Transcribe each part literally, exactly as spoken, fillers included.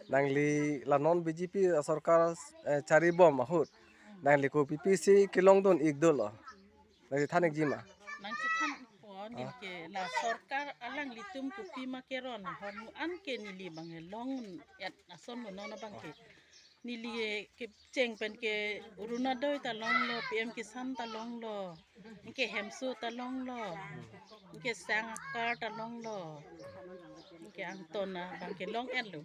Nangli la non B J P asorkar, eh, charibom ahut nangli kopi pisi kelongdun-ik dolo? Nangli than-ikji ma? Nangchethanpo, neli ke la sorkar alanglitum kopima keron ahormu an ke neli abang kelong-et ason lo non abang ke. Neli kecheng pen ke Orunodoi ta longlo, P M Kisan ta longlo, anke hemso ta longlo, anke sang akar ta longlo, anke angton abang kelong-et lo.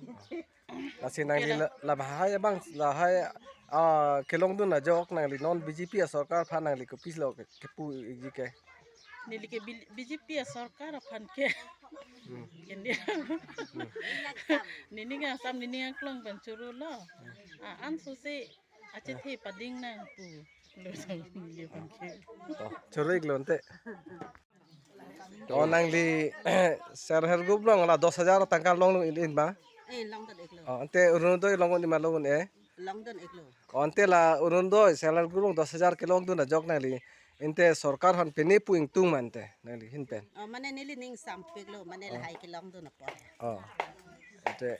Lasi nangli la, lahai abang, lahai, ah, kelongdun ajok nangli non B J P asorkar aphan nangli kopilo ke, kepu-ikji ke? Neli ke B-, B J P asorkar aphan ke. Hmm. Kendi. Hmm. Neli ke asam neli ke kelong pen choro lo. Ah, ansose achethe pading nangpo. Lo so neli abang ke. Oh, choro-iklo ante. Oh, nangli self help group along la dos hajar tangka longdun-ik ma? Eh, longdun-iklo. Oh, ante Orunodoi longdun-ik ma, longdun-e? Longdun-iklo. Oh, ante la Orunodoi self help group along dos hajar kelongdun ajok nangli, ante sorkar aphan pine pu ingtung ma ante nangli ahin pen? Oh, mane neli ning ingsampiklo, mane Oh. lahai kelongdun apot. Oh. Ante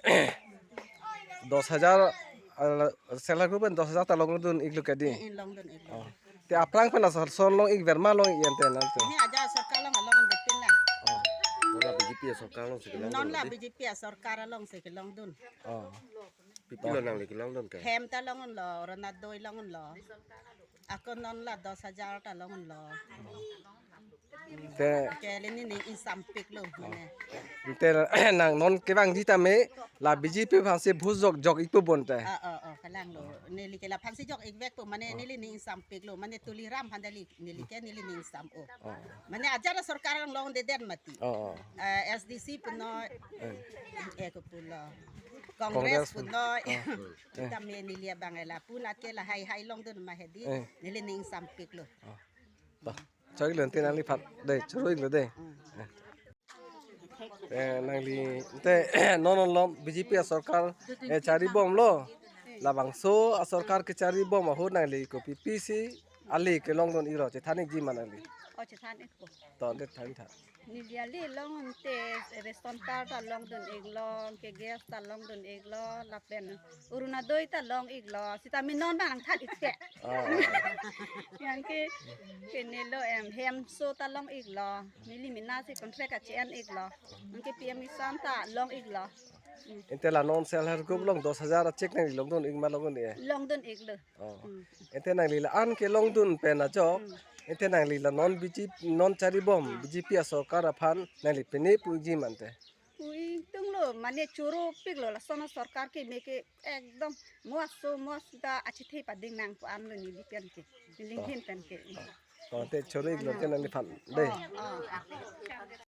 dos hajar, ah, self help group pen dos hajar ta longdun-iklo ke di? Eh, eh, longdun-iklo. Oh. Te aphrang pen lason long-ikver ma, long-ik ante nangli? Ini ajat sorkar along along depin lang. Oh. Non la B J P asorkar alongsi kelongdun Non la di? B J P asorkar alongsi kelongdun. Oh. Pipilo nangli kelongdun ke? Hem ta longdunlo, Orunodoi longdunlo. Ako non la dos hajar ta longdunlo. Te Ke neli ning ingsampiklo, mane. Ante nang non kevangji tame la B J P aphansi vote jok jok-ikpo bonta? Oh, oh, oh, kalanglo. Neli ke laphansi jok-ikvekpo, mane Oh. neli ning ingsampiklo, mane Tuliram aphan dali, neli ke neli ning ingsam-o. Oh. Mane ajat sorkar along longdedet mati. Oh, oh. Eh, S D C punon, Eh. eh, kopulo. Congress Congress pun- punon. Oh. Eh. Tame neli abang lapu lake lahai hai longdun ma hedi. Eh. Neli ning ingsampiklo. Oh. Bah, choro-iklo ante nangliphan. Dei, choro-iklo dei. Mm. Eh. Eh, nangli, ante, non non lo B J P asorkar, eh, charibomlo. Labangso asorkar kecharibom ahut nangli kopi pisi ale kelongdun-iklo, chethan-ikji ma nangli? Oh, chethan-ikpo. To, ante than tha. Neli ale long ante ration card ta longdun-iklo, ke gas ta longdun-iklo, lapen Orunodoi ta long-iklo, sitame non abang nangthan-ik te. Oh. Anke, ke neli lo em, hemso ta long-iklo, neli mena si contract kachi-en-iklo, anke P M Kisan ta long-iklo. Ante la non self help group along dos hajar a-cheque nangli longdun-ik ma, longdun-e? Longdun-iklo. Oh. Hmm. Ante nangli la-an kelongdun pen ajok, Hmm. ante nangli la non B J P, non charibom B J P asorkar aphan nangli pine pu-ikji ma ante? Pu-ingtunglo, mane choropiklo, lason asorkar ke meke ekdom mo aso mo aso ta achethe pading nangpo anlo neli pen ke, neli Oh. ahin pen ke. Oh, ante choro-iklo ante nangliphan dei. Oh, oh.